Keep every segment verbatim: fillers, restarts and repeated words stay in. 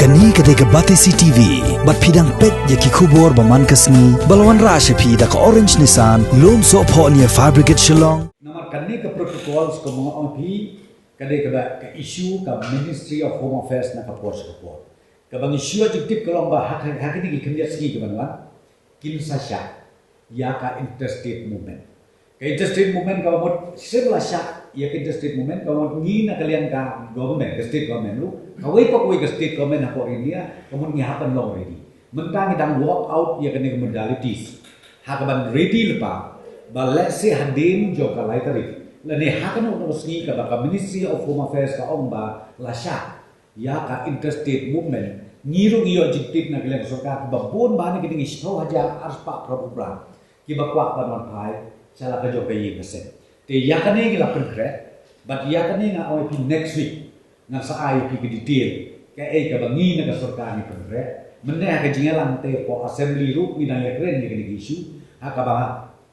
Kane ka dei ka Batesi T V, bad phi dang peit ïa ki khubor ba man ka sngi, ba la wanrah sha phi da ka Orange Nissan, Lumsohphoh near Fire Brigade Shillong. Namar kane ka protocols kumba nga ong phi, ka dei kaba ka issue ka Ministry of Home Affairs na ka por sha ka por. Kaba ngi shu ïoh jingtip ka long ba ha ka, ha kine ki khyndiat sngi ki ban wan, kin sa shah ïa ka interstate movement. Ka interstate movement kaba mut shisha la shah ïa ka interstate movement, kaba mut ngi na ka liang ka government, ka state government ruh, kawei pa kawei ka state government hapoh India, kaba mut ngi hap ban long ready. Mynta ngi dang work out ïa kane ka modalities. Ha kaban ready lypa, ba lehse hadien jong ka lai tarik, lane ha kano kano sngi kaba ka Ministry of Home Affairs ka ong ba la shah ïa ka interstate movement, ngi ruh ngi ïoh jingtip na ka liang sorkar ba bun ba na ki dang shiphew hajar arspah phra phew phra kiba kwah ban wan phai sha la ka jong ka ïing ka sem. Te ïa kane ngi la pynkhreh, bad ïa kane nga ong ïa phi next week ngan sa ai ïa phi ka detail kaei kaba ngi na ka sorkar ngi pynkhreh. Mynne ha ka jingïalang te hapoh assembly ruh ngi dang ïakren ïa kane ka issue, ha kaba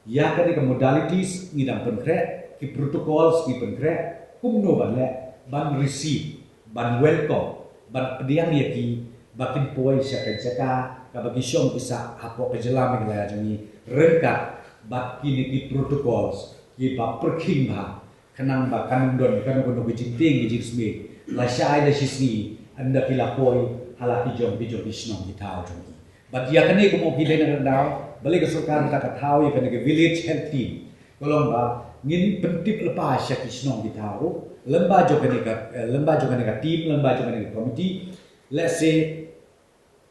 ïa kane ka modalities ngi dang pynkhreh, ki protocols ngi pynkhreh, kumno ban leh ban receive, ban welcome, ban pdiang ïa ki ba kin poi sha ka jaka kaba ki shong ki sah hapoh ka jylla Meghalaya jong ngi, ryngkat bad kine ki protocols kiba pyrkhing bha, khnang ba kan ym don kano kano ka jingtieng ka jingsmit, la shai la shisngi, ynda ki la poi ha la ki jong ki jong ki shnong ki thaw jong ki. Bad ïa kane kumba phi dei na ka daw, balei ka sorkar ka thaw ïa kane ka village health team, ka long ba ngin pyntip lypa sha ki shnong ki thaw ruh, lyngba jong kane ka, eh, lyngba jong kane ka team, lyngba jong kane ka committee. Lehse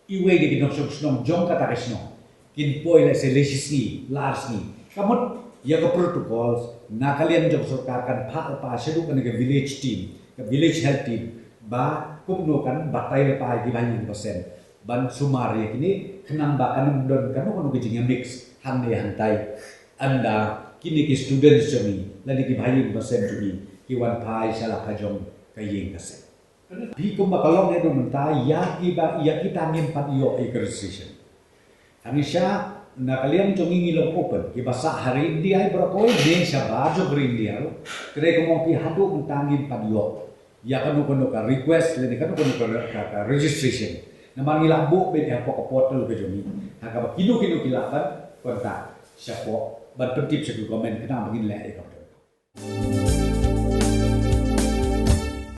iwei de ki nongshong shnong jong kata ka shnong kin poi lehse lai shisngi, lai sngi. Ka mut ïa ka protocols na ka liang jong sorkar kan phah lypa shaduh kane ka village team, ka village health team, ba kumno kan batai lypa ïa ki ba ïing ba sem ban sumar ïa kine, khnang ba kan ym don kano kano ka jingïamix hangne hangtai, ynda kine ki students jong ngi lane ki ba ïing ba sem jong ngi ki wan phai sha la ka jong ka ïing ka sem. Phi kumba ka long haduh mynta, ïa kiba, ïa kita ngim pat ïoh ïa ka registration. Hangta na ka liang jong ngi ngi long open, kiba sah ha ri India baroh kawei ne shabar jong ka ri India ruh. Hynrei kumba phi haduh mynta ngim pat ïoh ïa kano kano ka request lane kano kano ka, ka, ka registration. Namar ngi la buh beit hapoh ka portal ka jong ngi, ha kaba kino kino ki lah ban contact shapoh ban pyntip sha ka government khnang ba ngin leh ïa ka.